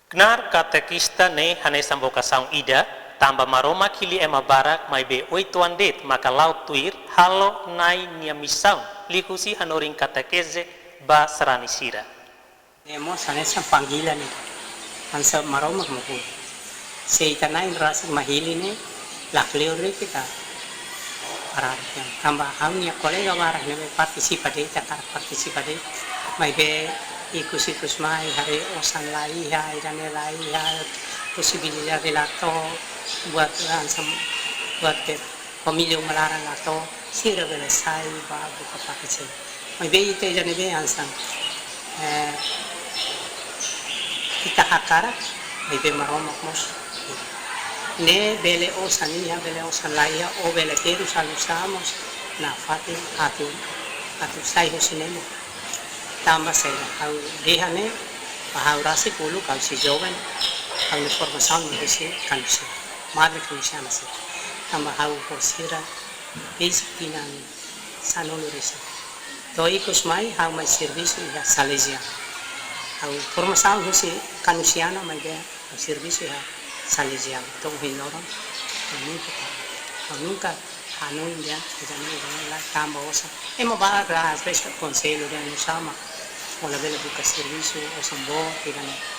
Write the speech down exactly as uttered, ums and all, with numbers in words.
Knaar katekista ne'e hanesan vokasaun ida, tanba Maromak hili ema barak maibé uitoan de'it maka la'o tuir halo Na'i nia misaun, liuhusi hanorin katekeze ba sarani sira. Ne'e mós hanesan panggilan ida. Hanesan Maromak mak hili. Se ita-nia na'in rasik mak hili ne'e, lakleur de'it ita paradu. Tanba ha'u-nia kolega barak ne'ebé partisipa de'it, hakarak partisipa de'it. Maibé ikus-ikus mai haree osan la iha, ida-ne'e la iha, posibilidade la to'o, buat hanesan, buat ke família uma laran la to'o, sira bele sai ba buka pakese. Maibé ita ida-ne'ebé hanesan, eh, ita hakarak, maibé Maromak mós. Ne'e bele osan iha, bele osan la iha, ou bele terus halo usaha mós, nafatin atu, atu sai husi ne'e mós. Tanba saida, ha'u dehan ne'e, ba ha'u rasik uluk ha'u sei joven, ha'u-nia formasaun husi Kanusiana, madre Kanusiana sira. Tanba ha'u ho sira, desde tinan sanulu-resin. To'o ikus mai, ha'u mai servisu iha Salesian. Ha'u formasaun husi Kanusiana, maibé ha'u servisu iha Salesian. To'o ohin loron, ha'u nunka, ha'u nunka hanoin dehan, ida-ne'e, ida-ne'e la tanba osan. Ema barak la, às vezes, konsellu dehan osan mak, ó labele buka servisu, osan boot, ida-ne'e.